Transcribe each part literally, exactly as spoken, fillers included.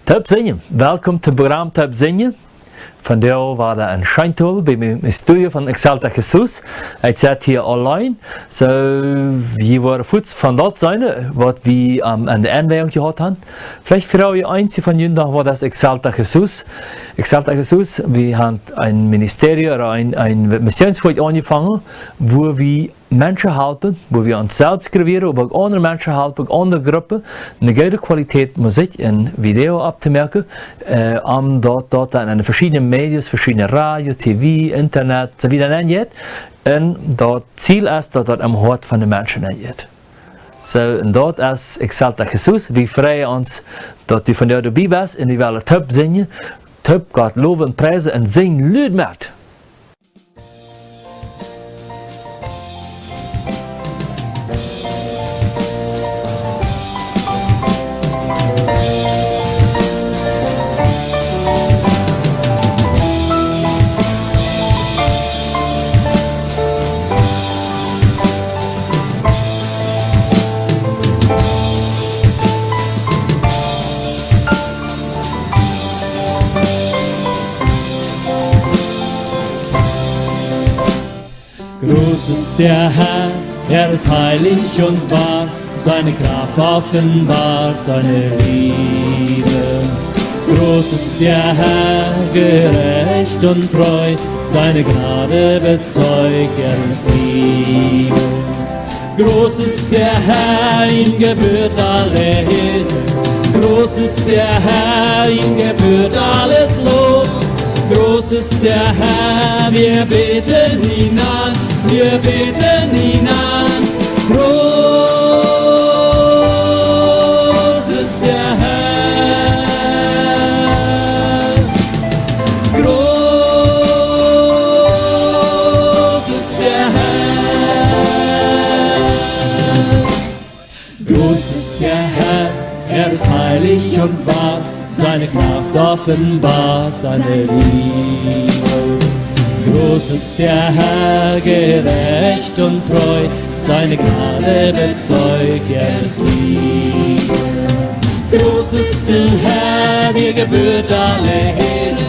Toop Sinjen. Welkom toom Programm Toop Sinjen. Vondoag wada en Scheintal bie mie em Studio von Exalta Jesus. Ekj sit hia auleen. Soo, jie woaren fuaz von daut seenen, waut wie, ähm, aun de Enweiunk jehaut haben. Veleicht froag jie eenje von junt noch, waut es Exalta Jesus? Exalta Jesus, wie haben een Ministerium ooda een, een Missionswoakj aunjefongen, wua wie Menschen halpen, wua wie ons selfst kreeren, oba uk aundre Menschen halpen, uk aundre Gruppen, eene goode Qualität Musikj un Video auftomoaken, äh, om daut, daut dan en veschiedne Medias, veschiedne Radio, T V, Internet, soo wieda nenjeit. Un daut Ziel es, daut daut em Hoat von de Menschen nenjeit. Soo, un daut es Exalta Jesus. Wie freien ons, daut du vondoag doabie best un wie wellen toop sinjen, toop Gott lowen un priesen un sinj lud met. Groß ist der Herr, er ist heilig und wahr, seine Kraft offenbart seine Liebe. Groß ist der Herr, gerecht und treu, seine Gnade bezeugt, er ist Liebe. Groß ist der Herr, ihm gebührt alle Ehre. Groß ist der Herr, ihm gebührt alles Lob. Groß ist der Herr, wir beten ihn an, wir beten ihn an. Groß ist der Herr. Groß ist der Herr. Groß ist der Herr, er ist heilig und wahr, seine Kraft offenbart seine Liebe. Groß ist der Herr, gerecht und treu, seine Gnade bezeugt, er ist Liebe. Groß bist du, Herr, dir gebührt alle Ehre.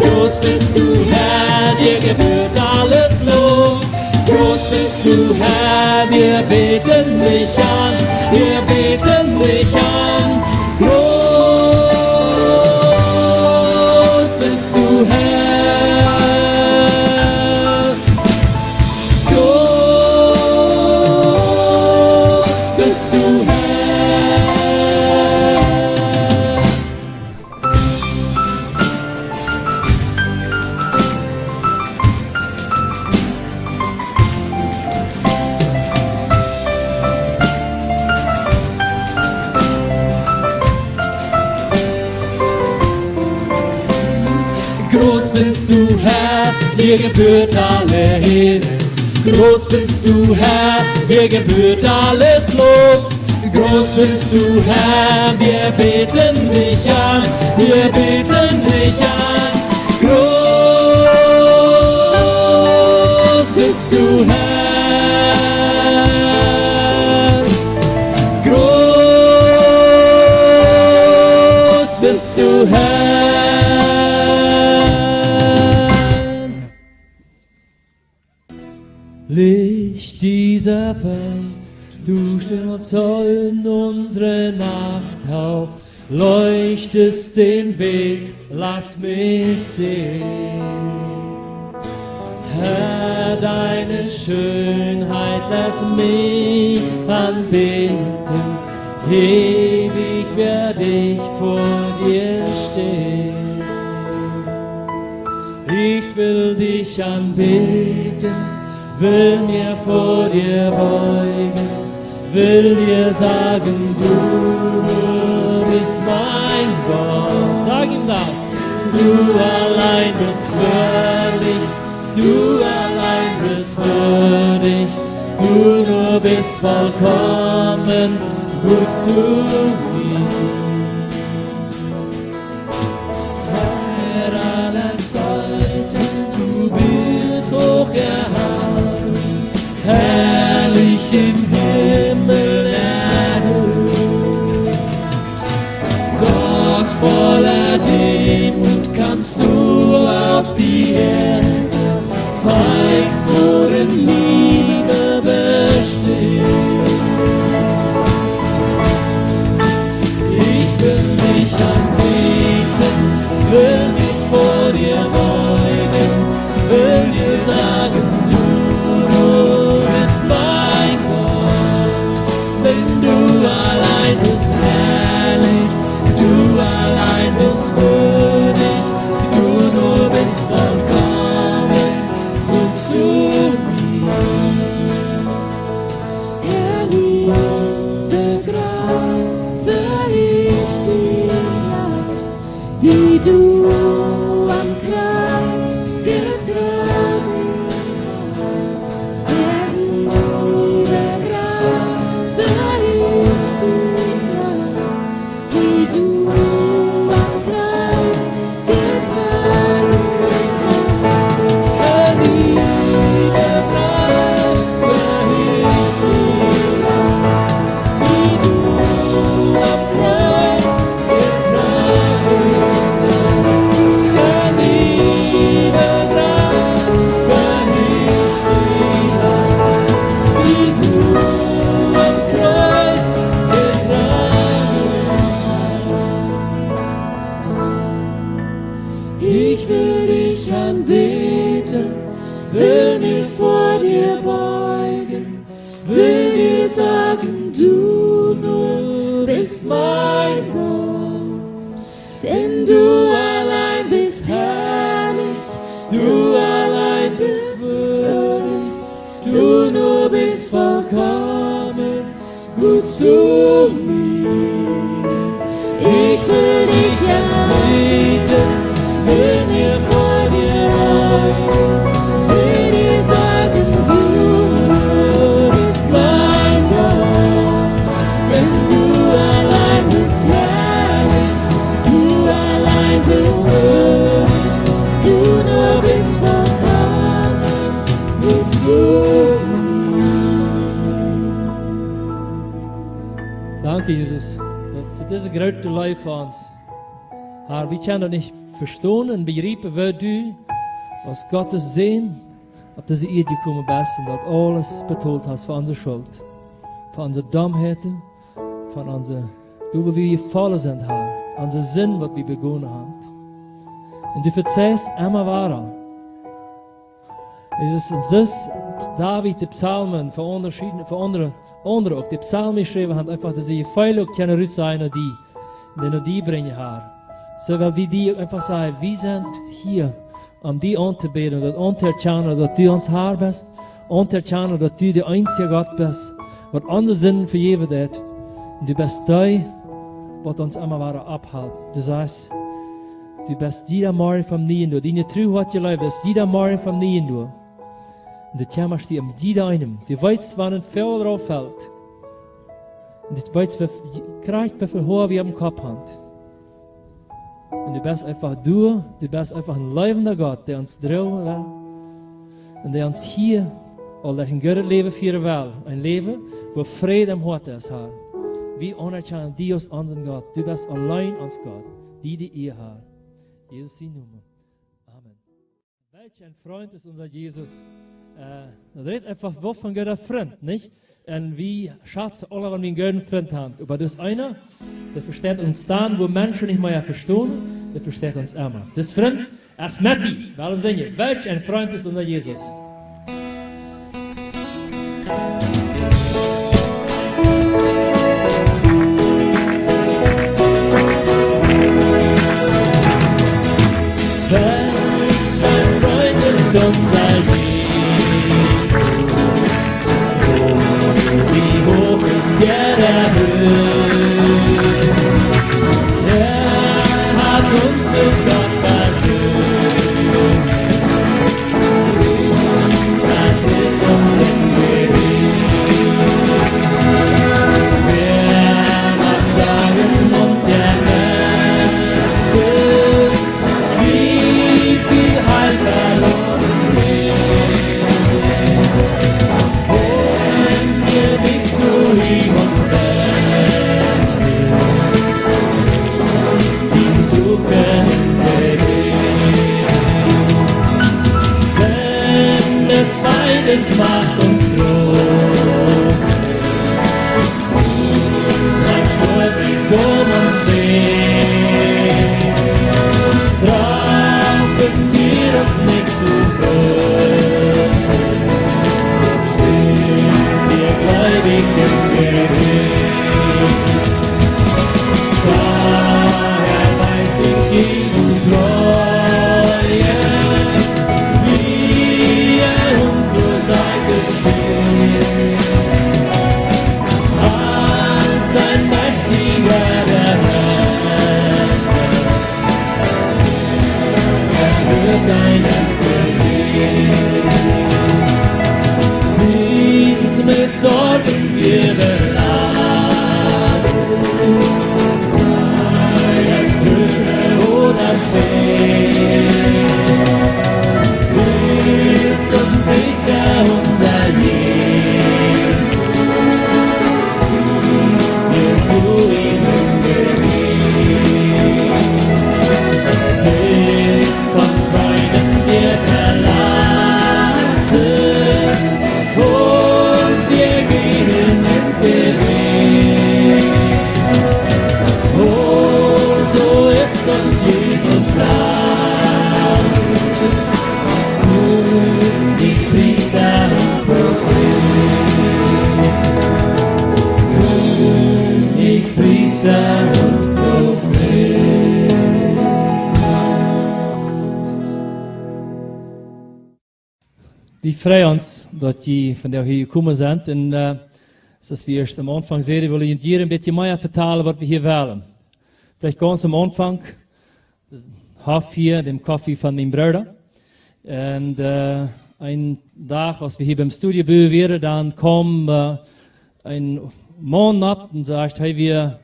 Groß bist du, Herr, dir gebührt alles Lob. Groß bist du, Herr, wir beten dich an, wir beten dich an. Groß bist du, Herr. Groß bist du, Herr. Groß bist du, Herr, dir gebührt alle Ehre. Groß bist du, Herr, dir gebührt alles Lob. Groß bist du, Herr, wir beten dich an, wir beten dich an. Groß bist du, Herr. Groß bist du, Herr. Licht dieser Welt, du stellst Sonne in unsere Nacht auf, leuchtest den Weg, lass mich sehen. Herr, deine Schönheit, lass mich anbeten, ewig werde ich vor dir stehen. Ich will dich anbeten, will mir vor dir beugen, will dir sagen, du nur bist mein Gott. Sag ihm das. Du allein bist würdig, du allein bist würdig, du nur bist vollkommen gut zu mir. Herr aller Zeiten, du bist hoch erhaben, herrlich im Himmel erhöht. Doch vor Du auf die Erde zeigst, worin Liebe besteht. Ich will dich anbeten, will mich vor dir beugen, will dir sagen, du, du bist mein Gott, denn du allein bist herrlich, du allein bist würdig, du nur bist vollkommen und zu mir. Herr, liebe Kraft, verricht die Last, die du am Kreuz getragen hast. Herr, liebe Kraft, verricht die Last, die du am Kreuz getragen hast. Herr, liebe Kraft, verricht die Last, die du am Kreuz getragen hast. Herr, liebe Kraft, verricht die Last, die du am Kreuz getragen hast. Ich will dich anbeten, will mich vor dir beugen, will dir sagen, du nur bist mein Gott. Denn du allein bist herrlich, du allein bist würdig, du nur bist vollkommen, gut zu mir. Ich will dich anbeten, will mir vor dir beugen, will dir sagen, du bist mein Gott, denn du allein bist herrlich, du allein bist würdig, du nur bist vollkommen, gut zu mir. Danke, Jesus, daut fa dise groote Leew fa ons. Herr, wie kjennen daut nich vestonen un bejriepen, woo du aus Gottes Sän opp dise Ieed jekomen best un daut aules betolt hast fa onse Schult, fa onse Domheit, fa onse, woo wie jefollen sent, Herr, onse Sind, waut wie begonen haben. Un du vezeihst emma wada. Jesus, un soo aus David de Psalmen fa aundre, fa aundre, aundre uk de Psalmen jeschräwen haft, eefach dise Jefeele uk kjennen rutsajen no die, dee no die brinjen, Herr. Soo well wie die uk eefach sajen, wie sent hia, om die auntobäden, daut auntoerkjanen, daut du ons Herr best, auntoerkjanen, daut du de eensje Gott best, waut onse Sinden vejäwen deit. Un du best dee, waut ons emma wada opphelt. Du sajchst, du best jieda Morjen vom nieen doa. Diene Tru woat jeleeft, daut es jieda Morjen vom nieen doa. Un du kjemmascht die om jieda eenem. Du weetst, wanea een Voagel rauf felt. Un du weetst, woo, krakjt woo väl Hoa wie oppem Kopp haben. Un du best eefach doa, du best eefach een läwenda Gott, dee ons droagen well. Un dee ons hia aul derch een goodet Läwen fieren well. Een Läwen, wua Fräd em Hoat es, Herr. Wie aunerkjanen die aus onsen Gott. Du best auleen ons Gott. Die de Ea, Herr. Jesus sien Nomen. Amen. Welch een Frint es onse Jesus. Äh, daut rät eefach waut von gooda Frint, nich? Un wie schazen aule, wan wie een gooden Frint haben. Oba doa es eena, dee vesteit ons dan, wua Menschen nich mea vestonen, dee vesteit ons emma. Dis Frint es met die. Well wie sinjen: Welch een Frint es onse Jesus. Welch een Frint es onse Jesus. Oh, wie huach es jie erhöht. Hee haft ons met Gott vesöhnt. Hee haft ons en Gericht Wie freien ons, daut jie vondoag hia jekomen sent. Un, äh, soo aus wie ieescht aum Aunfank säden, well wie junt een bät mea vetalen, waut wie hia wellen. Veleicht gaunz aum Aunfank, haud hia dän Koffie von mienen Brooda. Un, äh, een Dach, aus wie hia biem Studio wieren, dan kjeem, äh, een Maun opp un säd, hee wia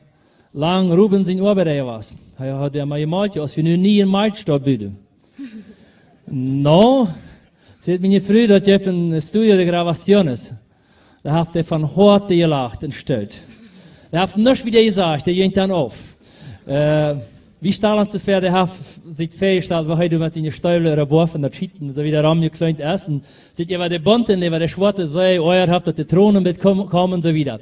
lang Ruben sien Oabeida jewast. Hee haud emma jemoakt, aus wie nu nie een Mike staut buden. No, säd miene Fru, daut jeft een estudio de grabaciones. Doa haft hee von Hoaten jelacht un stolt. Hee haft nuscht wada jesajcht, hee jinkj dan auf. Äh, wie stalen ons soo väa, hee haft sikj väajestalt, woo hee doa met siene Steewel äwa Boa von daut Schieten un soo wada romjekleent es. Un sitt äwa de bunte, äwa de schwoate See, oajat haft daut de Tronen met komen, komen un soo wada.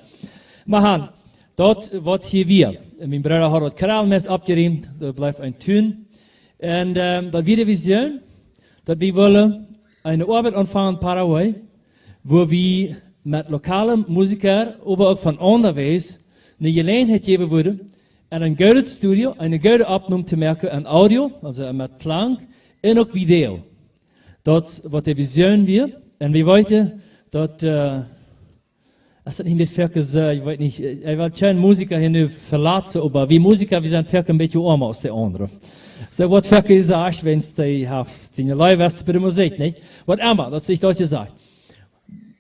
Oba han, daut waut hia wia. Un mien Brooda haud daut Koralmess oppjeriemt, doa bleef een Tun. Un, ähm, daut wia de Visioon, daut wie wellen eene Oabeit aunfangen en Paraguay, wua wie met lokale Musiker, oba uk von aundawäajes, eene Jeläajenheit jäwen wudden, en een goodet Studio, eene goode Oppnome to moaken, en Audio, aulsoo met Kjlang, un uk Video. Daut waut de Visioon wia. Un wie weeten, daut, äh, es daut nich met Ferke soo, ekj weet nich, äh, ekj well kjeenen Musiker hia nu velatzen, oba wie Musiker, wie sent Ferke een bät oama aus de aundre. Soo woat Ferke jesajcht, wan hee haft siene Leew es bie de Musikj, nich? Waut emma, daut es daut jesajcht.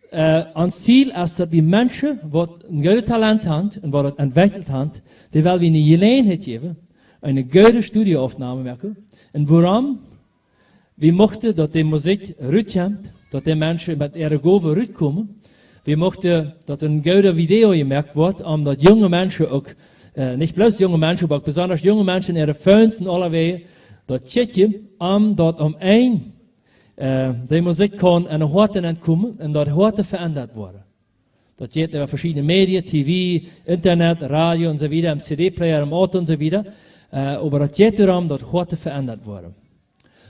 Äh, ons Ziel es, daut wie Menschen, waut een goodet Talent haben un waut daut entwickelt haben, dee well wie eene Jeläajenheit jäwen, eene goode Studioaufnahme moaken. Un wuarom? Wie muchten, daut de Musikj rutkjemt, daut de Menschen met äare Gowen rutkomen. Wie muchten, daut een goodet Video jemoakt woat, om daut junge Menschen uk, äh, nich bloos junge Menschen, oba uk besonda junge Menschen äare Phones un aulawäajen daut kjikjen, om daut om een, äh, de Musikj kaun en de Hoaten nenkomen un daut Hoaten veendat woaren. Daut jeit äwa veschiedne Media, T V, Internet, Radio un soo wieda, em C D-Player, em Auto un soo wieda. Äh, oba daut jeit doarom, daut Hoaten veendat woaren.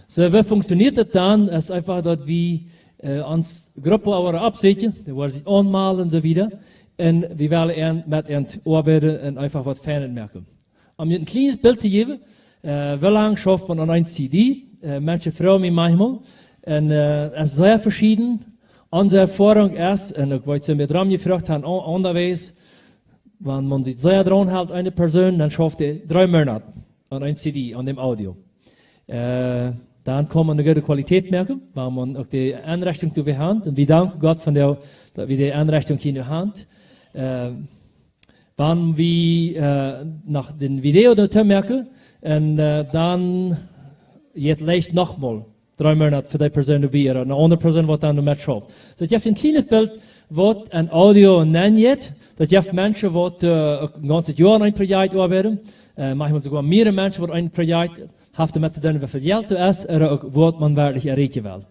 Soo, woo funktioniet daut dan? Daut es eefach, daut wie, äh, ons Gruppen woaren oppsieekjen, dee woaren sikj aunmalen un soo wieda. Un wie wellen an, met an oabeiden un eefach waut Feinet moaken. Om junt een kjlienet Bilt to jäwen, äh, woo lang schauft maun aun eene C D? Äh, Menschen froagen mie maunchmol. Un, äh, et es sea veschieden. Onse Erfoarunk es, un ekj woa soo met romjefroacht haben, aun-, aundawäajes, wan maun sikj sea draun helt, eene Persoon, dan schauft dee dree Moonat aun eene C D, aun däm Audio. Äh, dan kaun maun eene goode Qualität moaken, wiels maun uk de Enrechtunk doafäa haft. Un wie danken Gott von de, daut wie de Enrechtunk hia nu haben. Äh, wan wie, äh, noch dän Video doatoo moaken, un, äh, dan jeit veleicht nochmol dree Moonat fa dee Persoon doabie, ooda eene aundre Persoon, waut dan doamet schauft. Daut jeft een kjlienet Bilt, waut aun Audio nenjeit. Daut jeft Menschen, waut, äh, uk een gaunzet Joa aun een Projekt oabeiden. Äh, maunchmol soogoa mearere Menschen, waut een Projekt haben doamet to doonen, woo väl Jelt doa es, ooda uk waut maun werkjlich erreichen well.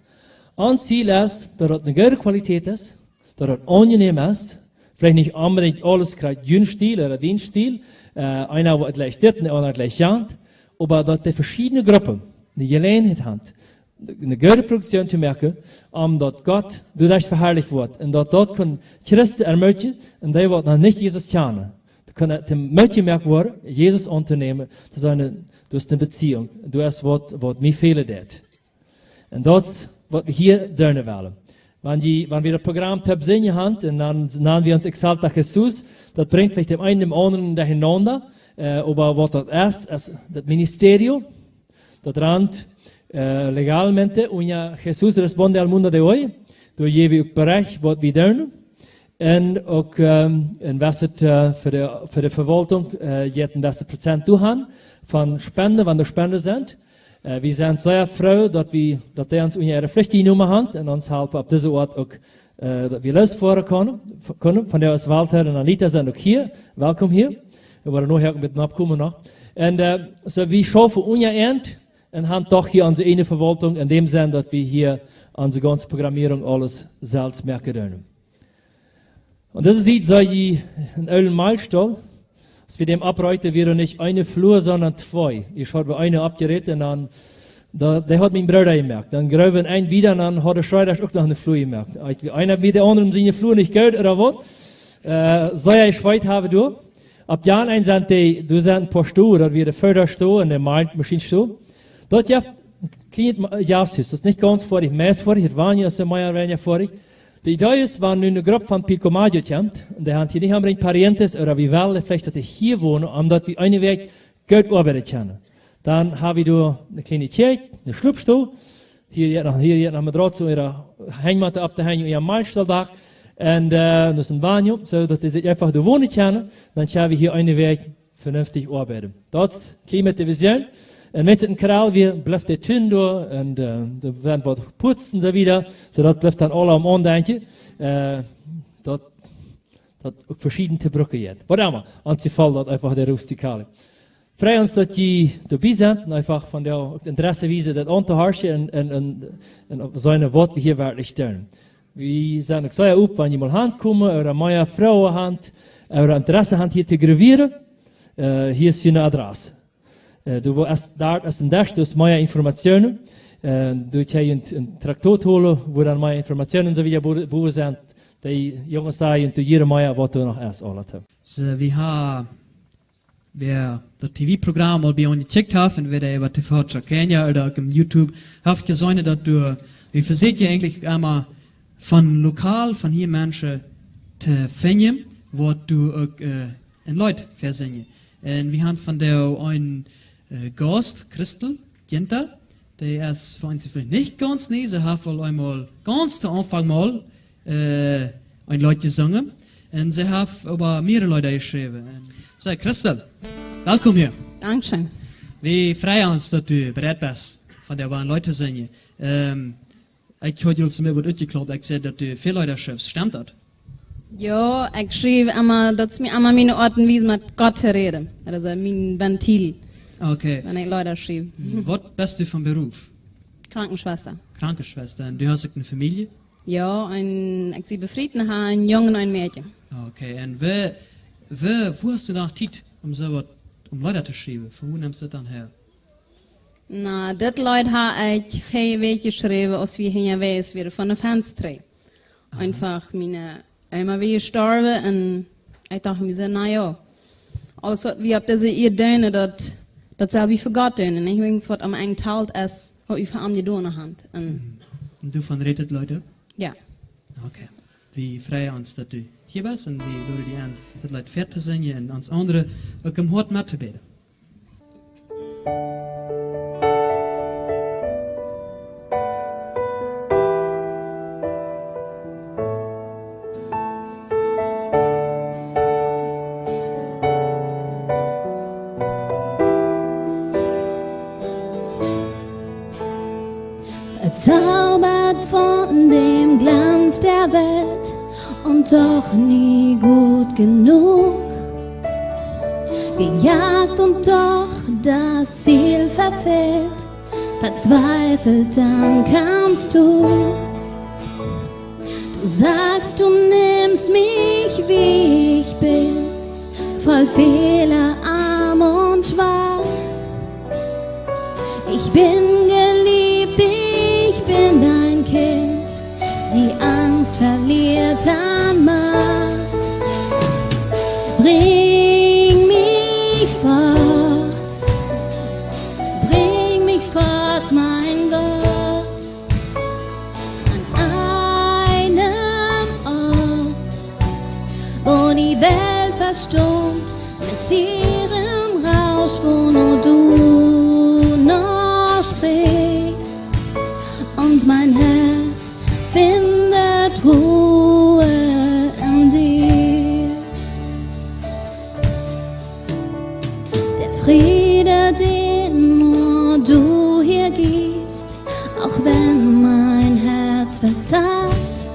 Ons Ziel es, daut et eene goode Qualität es, daut et aunjenäm es, veleicht nich onbedinjt aules krakjt jun Stil ooda dien Stil, äh, eena woat jlikj dit un de aundra jlikj jant, oba daut de veschiedne Gruppen de Jeläajenheit haben, eene goode Produktion to moaken, om daut Gott doaderch veharlicht woat un daut daut kaun Christen ermutigen un dee, waut noch nich Jesus kjanen, daut kaun et een Moot moaken woaren, Jesus auntonämen, to sennen, derch de Beziehunk. Daut es waut, waut mie fälen deit. Un daut es waut wie hia doonen wellen. Wan jie, wan wie daut Program toop seenen haben, un dan, dan wie ons Exalta Jesús, daut brinjt veleicht däm eenen, däm aundren derchenaunda, äh, oba waut daut es, es daut Ministerio, daut rant, äh, legalmente unja Jesús Responde al Mundo de Hoy. Doa jäw wie uk Berecht, waut wie doonen. Un uk, ähm, een bestet, äh, fa de, fa de Vewaultunk, äh, jeit een bestet Prozent doahan von Spenden, wan doa Spenden sent. Äh, wie sent sea froo, daut wie, daut dee ons unja äare Flicht jenomen haben un ons halpen opp dise Oat uk, äh, daut wie loosfoaren kjennen, f-, kjennen. Von doa aus Walter un Anita sent uk hia. Welkom hia. Wie woaren noch hia met nopp komen noch. Un, äh, soo wie schaufen unja an un haben doch hia onse eejne Vewaultunk, en däm Senn, daut wie hia onse gaunze Programmierunk aules selfst moaken doonen. Un daut es, see jie, een oolen Mehlstohl. Aus wie däm opprechten, wia doa nich eene Flua, sonda twee. Ieescht haud wie eene oppjerät un dan, daut, dee haud mien Brooda jemoakt. Dan groowen wie eene wieda un dan haud de Schreiders uk noch eene Flua jemoakt. Ekj weet, eena wia de aundre siene Flua nich goot ooda waut. Äh, soo, ekj weet, haben doa. Opp jan Enj sent dee, doa sent een poa Stolen, daut wia de Fodastool un de Mehlmaschien Stool. Daut jeft Kjlienet Ma-, Jasthus, daut es nich gaunz foadich, meist foadich, et wia je soo mea ooda weinja foadich. De Idee es, wan nu eene Grupp von Pilcomayo kjemt, un dee haben hia nich onbedinjt parientes, ooda wie wellen veleicht, daut dee hia wonen, om daut wie eene Wäakj goot oabeiden kjennen. Dan ha wie doa eene kjliene Kjäakj, een Schlopstool. Hia jeit noch, hia jeit noch met Rot soo äare Henj met opp de Henj, äa Meistaldach. Un, äh, daut es een Baño, soo daut dee sikj eefach doa wonen kjennen. Dan kjenn wie hia eene Wäakj venenftich oabeiden. Daut es kjlien met de Vision. Un wan et een Kral wia, blift de Tun doa un, äh, doa woaren waut Putzen soo wieda, soo daut blift dan aula om aundenkjen. Äh, daut, daut uk veschiedne to brucken jeit. Waut emma, ons jefelt daut eefach de Rustikale. Frei ons, daut jie doabie sent un eefach von de Interesse wiesen, daut auntohorchen un, un, un, un opp seenen, waut wie hia werkjlich doonen. Wie sent uk sea op, wan jie mol han komen, ooda mea Froagen han, ooda Interesse han hia to gravieren, äh, hia es june Adress. Äh, du woascht doa, doa es een Desk, doa es mea Informationen. Äh, doa kjenn jie een, een Traktat holen, wua dan mea Informationen soo wieda bo-, bowen sent. De Junges sajen, doa hia mea, waut doa noch es, aules. Soo, wie ha-, wäa daut T V-Programm aul bie ons jecheckt haft un wäa doa äwa T V Chaqueña ooda uk opp YouTube haft jeseenen, daut doa, wie vesieekjen je eejentlich emma von lokal, von hia Menschen to finjen, waut doa uk, äh, een Leet väasinjen. Un wie han vondoag een, äh, Gaust, Christel Ginter, dee es fa ons veleicht nich gaunz nie, see haft aul eemol gaunz to Aunfank mol, äh, een Leet jesungen. Un see haft äwa mearere Leeda jeschräwen. Un soo, Christel, welkom hia. Dankscheen. Wie freien ons, daut du bereit best, vondoag een Leet to sinjen. Ähm, ekj haud die aul soo waut utjeklaupt, ekj säd, daut du väl Leeda schriefst. Stemt daut? Jo, ekj schriew emma, daut es mie emma miene Oat un Wies met Gott to räden. Daut es, äh, mien Ventil. Okay. Wan ekj Leeda schriew. Waut best du von Beruf? Krankenschwester. Krankenschwester. Un du hast uk eene Famielje? Jo, un ekj sie befriet un ha een Jung un een Mäakje. Okay, un woo, woo, woo hast du noch Tiet om soo waut, om Leeda to schriewen? Von wua nemst du daut dan häa? Na, dit Leet ha ekj väa Wäakj jeschräwen, aus wie hia jewast wieren, von de Fenster. Aha. Eefach miene Oma wia jestorwen un ekj docht mie soo, na jo, aules waut wie opp dise Ieed doonen, daut, daut sell wie fa Gott doonen. Nich wäajen waut aum Enj talt es, waut wie fa am jedonen han. Un mhm. Un du von Rätet Leute? Jo. Okay. Wie freien ons, daut du hia best un wie loden die aun, daut Leet väa to sinjen un ons aundre uk em Hoat met to bäden. Verzaubert von dem Glanz der Welt und doch nie gut genug. Gejagt und doch das Ziel verfehlt, verzweifelt, dann kamst du. Du sagst, du nimmst mich, wie ich bin, voll Fehler, arm und schwach. Ich bin geliebt, ich bin dein Kind. Die Angst verliert an Macht. Bring mich fort, bring mich fort, mein Gott, an einem Ort, wo die Welt verstummt, mit ihrem Rausch, wo nur du noch sprichst und mein Herz findet Ruhe in dir. Der Friede, den nur du hier gibst, auch wenn mein Herz verzagt.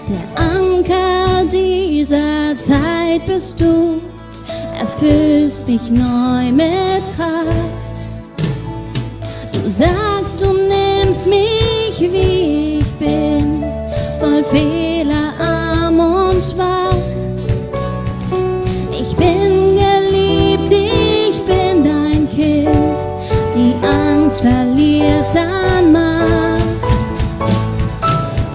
Der Anker dieser Zeit bist du, erfüllst mich neu mit Kraft. Du sagst, du nimmst mich, wie ich bin, voll Fehler, arm und schwach. Ich bin geliebt, ich bin dein Kind, die Angst verliert an Macht.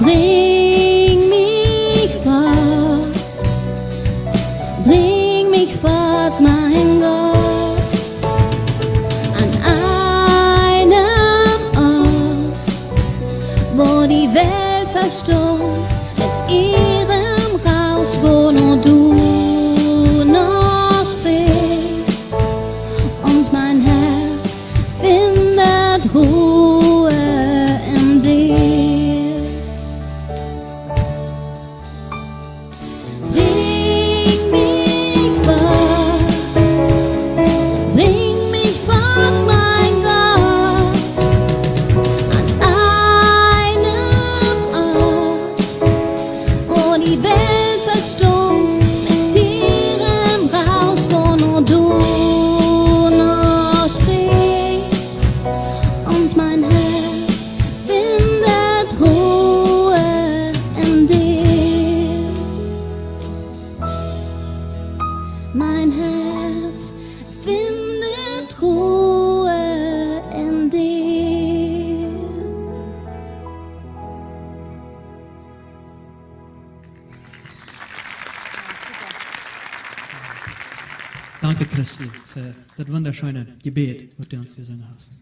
Bring mich fort, bring mich fort, mein Gott, an Stund mit ihrem Rausch, wo nur du noch sprichst, und mein Herz findet Ruhe in dir. Bring mich fort, bring mich fort, mein Gott, an einem Ort, wo die Welt verstummt mit ihrem Rausch, wo nur du noch sprichst und mein Herz findet Ruhe in dir. Mein Herz findet Ruhe in dir. Danke, Christel, fa daut wundascheene Jebäd, waut du ons jesungen hast.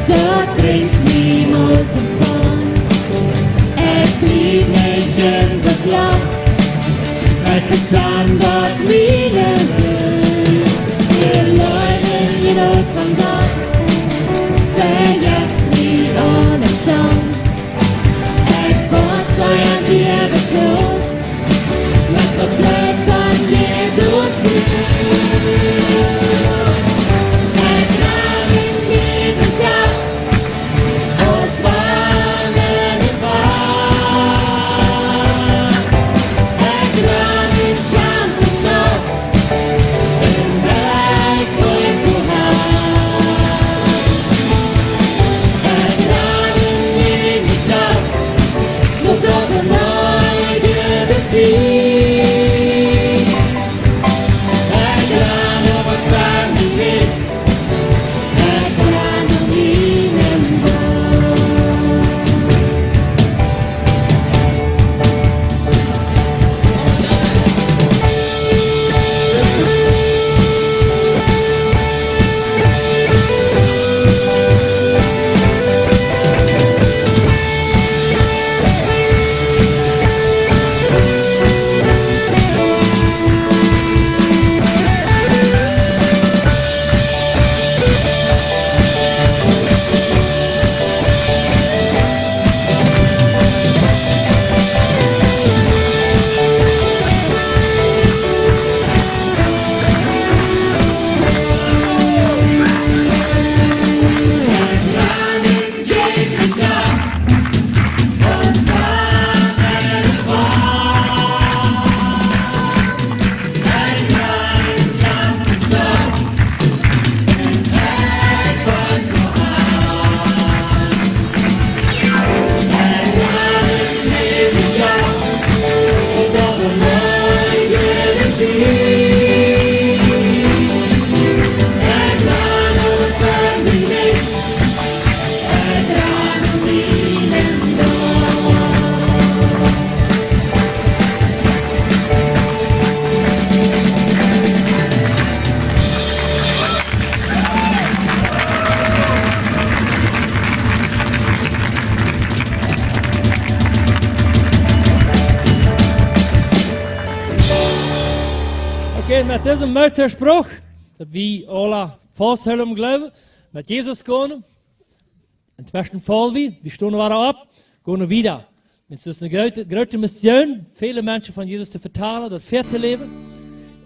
Daut brinjt mie Moot un Freid. Ekj bliew nich en daut Loch, ekj bekjan Gott miene Sind. De Leew un Jnod von Gott vejeft mie aule Schult. Ekj woa sea sea betolt met daut Bloot von Jesus Christus. Ekj woa en Läwen schaun aus woaren Wajch. Ekj woa en Schaund schaun. Okay, met disen Mootspruch, daut wie aula fausthoolen em Gloowen, met Jesus gonen. Entweschen faul wie, wie stonen wada opp, gonen wieda. Daut es eene groote, groote Mission, väle Menschen von Jesus to vetalen, daut väatoläwen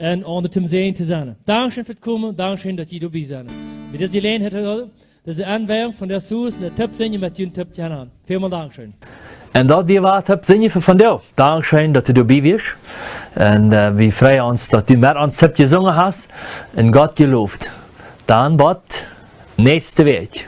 un aundre toom Säajen to sennen. Dankscheen fa daut Komen, dankscheen, daut jie doabie sent. Wie dise Jeläajenheit hauden, dise Enweiunk von daut Hus, un daut Toop sinjen met junt toop to haben. Välmol dankscheen. Un daut wia waut toop sinjen fa vondoag. Dankscheen, daut du doabie wieescht. Un, äh, wie freien ons, daut du met ons toop jesungen hast un Gott jeloft. Dan bat näakjste Wäakj.